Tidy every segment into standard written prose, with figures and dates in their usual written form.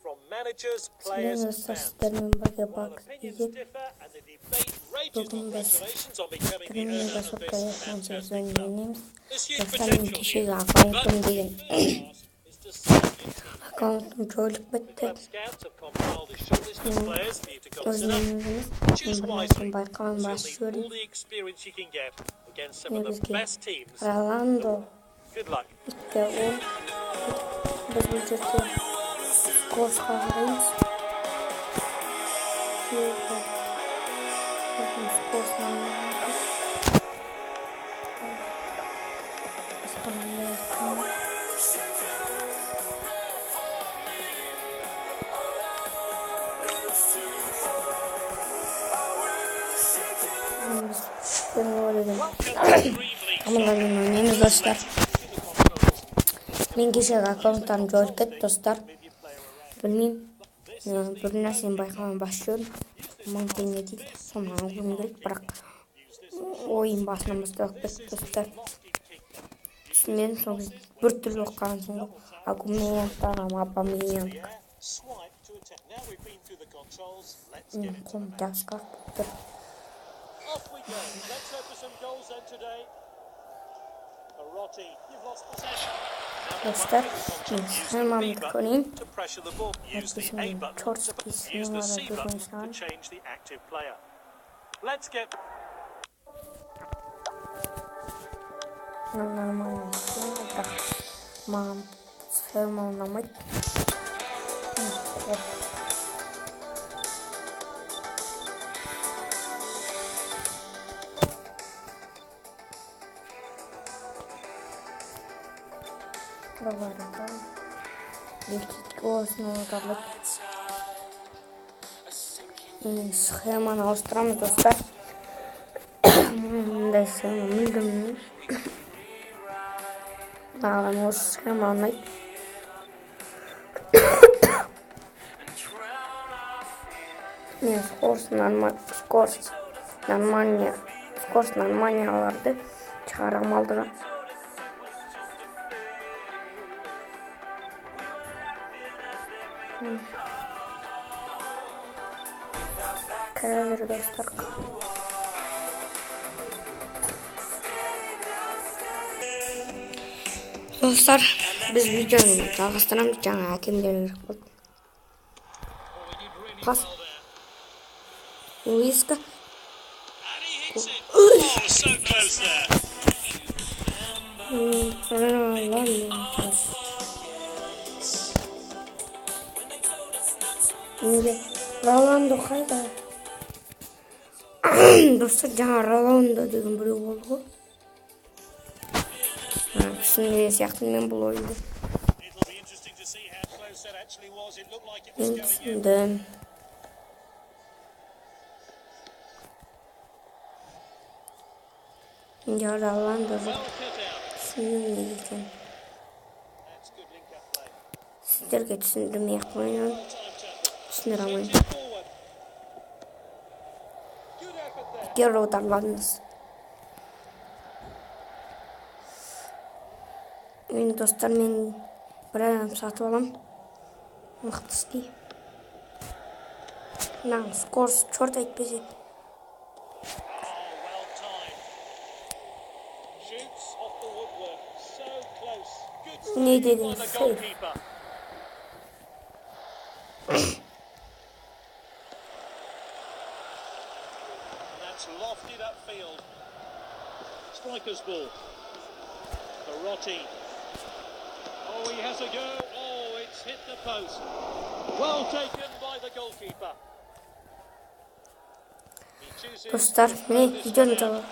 Сәлем, достар, сіздермен бірге Бакс Изет. Бүгін біз Тренинг сотка 2018 ойнаймыз. Достар, мен кешегі аккаунтым деген аккаунтым жойылып кетті. Өзімнен емес, мен бір нәрсені байқамай басып жібердім. Міне, бізге Роландо 2 10. Біз бұл жерде скоростьқа қараймыз. Скорость нормально. Басқа мындай. Біз деген командамен ойнаймыз, достар. Мен кешегі аккаунттарым жойылып кетті, достар. Білмеймін, бір нәрсені байқамай басып жібердім. 1000 теңге дейді, соны алғым келді, бірақ ойын басынан басталып кетті, достар. Түсінбедім, сол кезде біртүрлі болып қалғансың ғой. Агумеянг, Абамеянг. Менің қолым жабысқақ болып тұр. Off we go. Let's hope for some goals then today. Perotti, you've lost possession. Достар, мен схемамды көрейін. To pressure the ball, use the A Әйтпесе button. Чёртский Use the схемада C жүрген button to шығар. change the active player. Let's get Мынау нормальный схема, бірақ маған схема ұнамайды. Хоп. Давай, давай. Екі осыны табылады. Мен схеманы ауыстырамыз, достар. Мындай схема мүлдем ұнамайды. Маған осы схема ұнайды. Мен скорость нормаль, скорость нормальный, скорость нормальныйларды шығарамын алдыға. Қазір, достар. Достар, біз видеоны жалғастырамыз. Жаңа әкемдер керек болды. Пас. Луиска. And he hits it. Oh, so close there. Ладно. Неге? Роландо қайда? Достар, жаңа Роландо деген біреу болды ғой. Түсінген сияқтымын мен бұл ойынды. It'll be interesting to see how close that actually was. It looked like it was Мен going in. түсіндім. Менде Роландо жоқ. Well cut out. Түсіндім неге екенін. That's good link-up play. Сіздерге түсіндірмей ақ қояйын. Well timed tackle. Түсіндіре алмаймын. It forward. Good effort there. Бекер аударладыңыз. Мен, достар, мен бір адам сатып аламын. Мықты істей. Мынаның скорость черт әйтпесе. Oh, well timed. Shoots off the woodwork. So close. Good Не save деген by the сейв. goalkeeper. And that's lofted upfield. Striker's ball. Perotti. Oh, he has a go. Oh, it's hit the post. Well taken by the goalkeeper. He chooses Достар, to throw міне this видеоны one out.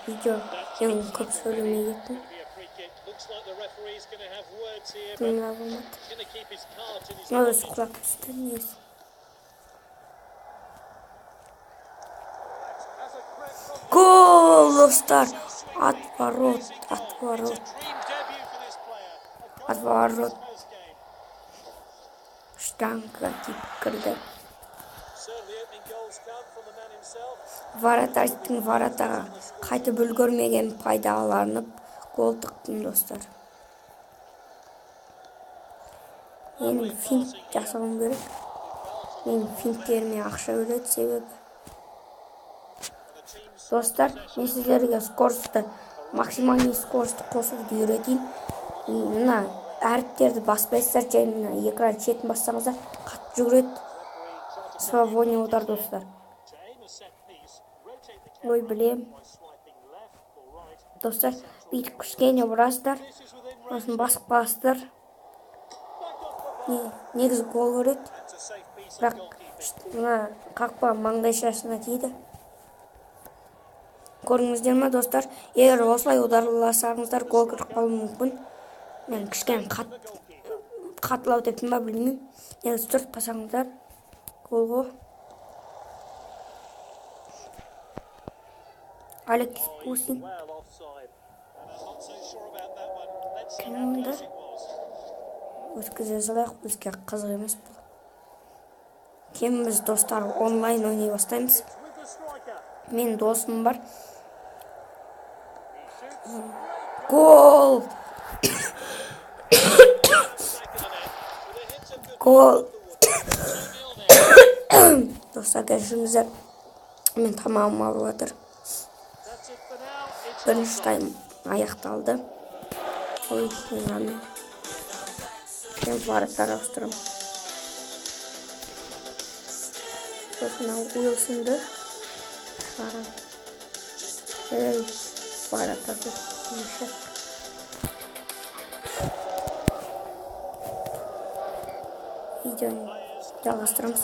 Видео мен көп сөйлемей кеттім. Gonna be a free kick. Looks like the referee's gonna have words here, but Мына болмады. he's gonna keep his cards in his Өзі pocket. құлап түсті несі. Has a crack from Гол, достар! От ворот, от It's a ворот, dream debut for this player. A goal от ворот. in his first game. Штанга тиіп кірді. Certainly opening goals come from the man himself. Вратарьтың воротаға қайтып үлгермеген пайдаланып гол тықтым, достар. Менің финт жасауым керек. Менің финттеріме ақша береді себебі. Достар, мен сіздерге скоростьті, максимальный скоростьті қосуды үйретейін. Мына әріптерді баспайсыздар, және мына экран шетін бассаңыздар қатты жүгіреді. Свободный удар, достар. Ой, білем. Достар, бүйтіп кішкене ұрасыздар, сосын басып қаласыздар. Негізі гол көреді, бірақ мына қақпа маңдайшасына тиді. Көрдіңіздер ме, достар? Егер осылай ударласаңыздар, гол кіріп қалуы мүмкін. Мен кішкене қаттылау дептім ба, білмеймін. Негізі төрт қалсаңыздар гол ғой. Алекс Пусин. Кімді? Өткізе салайық, бізге қызық емес бұл. Кейін біз, достар, онлайн ойнай бастаймыз. Мен досым бар. Гол! Гол! Достар, кешіріңіздер. Мен тамағым ауырып жатыр. Бірінші тайм аяқталды. Ой, мен вратарь ауыстырамын. Сосын Уилсонды шығарамын. Эй, вратарьды. Видеоны жалғастырамыз.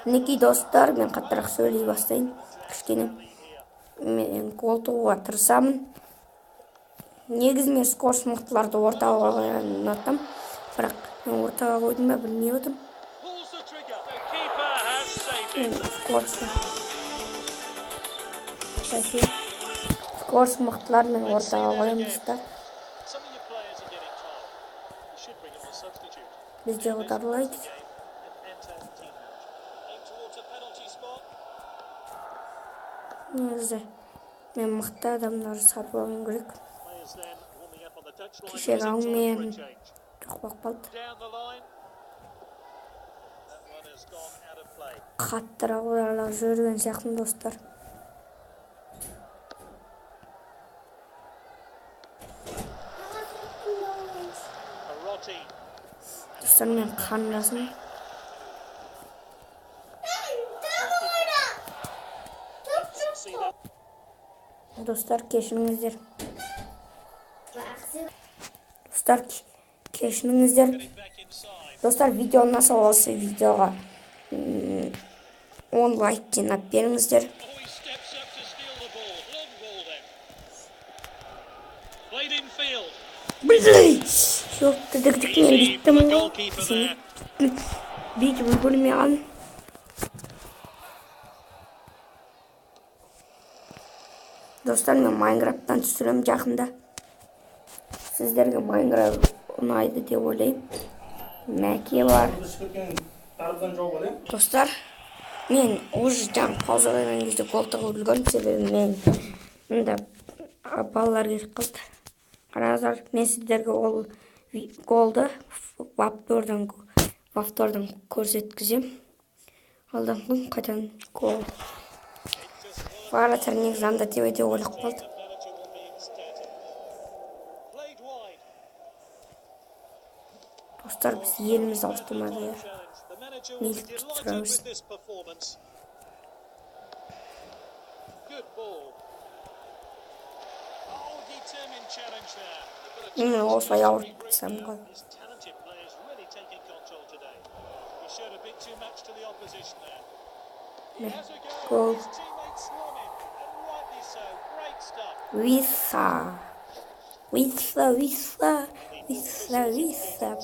Мінекей, достар, мен қаттырақ сөйлей бастайын. Кішкене мен гол тығуға тырысамын. Негізі мен скорость мықтыларды ортаға қойғанды ұнатамын. Бірақ мен ортаға қойдым ба, білмей отырмын. Скорость мықтылар мен ортаға қоямын, достар. Бізде ударлайды. Негізі мен мықты адамдарды сатып алуым керек. Кешегі алмен жоқ болып қалды. Қаттырақ ударлап жіберген сияқтымын, достар. Достар, мен қарындасым. Достар, кешіріңіздер. Достар, кешіріңіздер. Достар, видео ұнаса, осы видеоға 10 лайк жинап беріңіздер. Блин, ёпта, дік-дік, мен бүйттім ғой. Бүйтіп үлгермей қалдым. Достар, мен Майнкрафттан түсіремін жақында. Сіздерге Майнкрафт ұнайды деп ойлаймын. Мәке бар. Достар, мен уже жаңа пауза қойған кезде гол тығып үлгердім, себебі мен мында балалар келіп қалды. Қараңыздар, мен сіздерге ол голды повтордан көрсеткіземін. Алдан күн қайтадан гол. Вратарь негізі анда деп ойлап қалды. Достар, біз еліміз ауыстырмады. Нелік тұрамыз. Мен осылай ауырып кетсем ғой. Гол. Виса. Виса, Виса, Виса, Виса.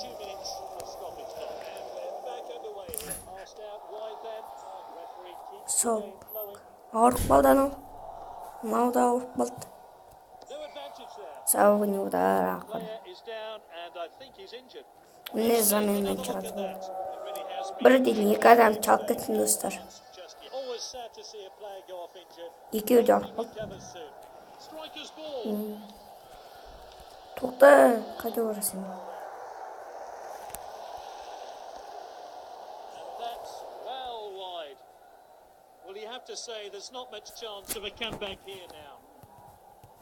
Сол. Ауырып қалды анау. Мынау да ауырып қалды. Сауығын удар ақыры. Міне заменмен шығады. Бірден екі адам шалып кеттім, достар. Екеуі де ауырып қалды. Тоқта, қайда барасың? Well, you have to say there's not much chance of a comeback here now.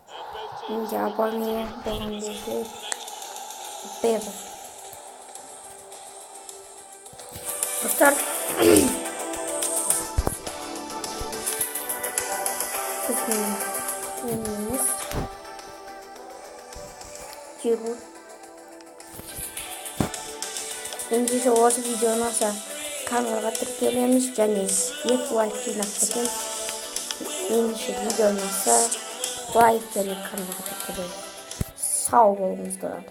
And both teams Менде Обамеянг болған кезде 1. Достар, біздің немеміз Жиру. Ендеше, осы видео ұнаса, каналға тіркелеміз және 2 лайк жинап кетеміз. Ендеше, видео ұнаса, лайк және каналға тіркелеміз. Сау болыңыздар.